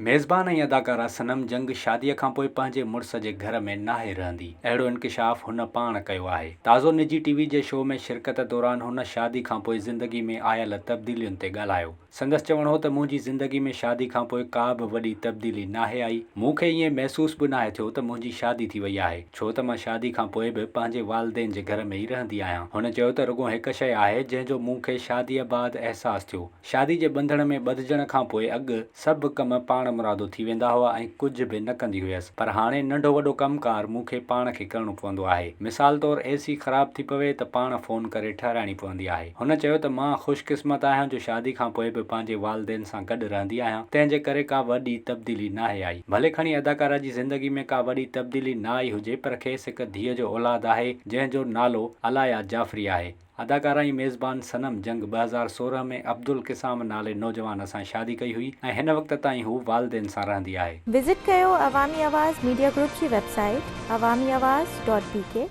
ميزبان ۽ اداڪارا صنم جنگ شاديء کانپوء پنهنجي مڙس جي گهر ۾ ناهي رهندي. اهڙو انڪشاف هن پاڻ ڪيو آهي. تازو نجي ٽي وي جي شو ۾ شرڪت دوران هن شادي کانپوء زندگي ۾ آيل تبديلين تي ڳالهايو. سندس چوڻ هو ته منهنجي زندگي ۾ شادي کانپوء ڪا به وڏي تبديلي ناهي آئي، مون کي ائين محسوس به ناهي ٿيو ته منهنجي شادي ٿي وئي آهي، ڇو ته مان شادي کانپوء به پنهنجي والدين جي گهر ۾ ئي رهندي آهيان. هن چيو ته رڳو هڪ شيء آهي جنهن جو مون کي شاديء بعد احساس ٿيو. شادي جي ٻنڌڻ ۾ ٻڌجڻ کان پوء اڳ سڀ ڪم پاڻمرادو ٿي ويندا هئا ۽ ڪجهه به نه ڪندي هيس پر هاڻي ننڍو وڏو ڪم ڪار مون کي پاڻ کي ڪرڻو پوندو آهي. مثال طور اي سي خراب ٿي پوي ته پاڻ فون ڪري ٺهرائڻي پوندي آهي. هن چيو ته مان خوش قسمت آهيان جو شادي کان پوء به پنهنجي والدين سان گڏ رهندي آهيان تنهن جي ڪري ڪا وڏي تبديلي ناهي آئي. ڀلي کڻي اداڪارا جي زندگي ۾ ڪا وڏي تبديلي نه آئي هجي پر کيس هڪ ڌيء جو اولاد آهي جنهن جو نالو الايا جعفري آهي. اداڪارا ۽ ميزبان صنم جنگ 2016 ۾ عبدالقسام نالي نوجوان سان شادي ڪئي هئي ۽ هن وقت تائين هو والدين سان رهندي آهي. وزٽ ڪيو عوامي آواز ميڊيا گروپ جي website Awami Awaz dot B K.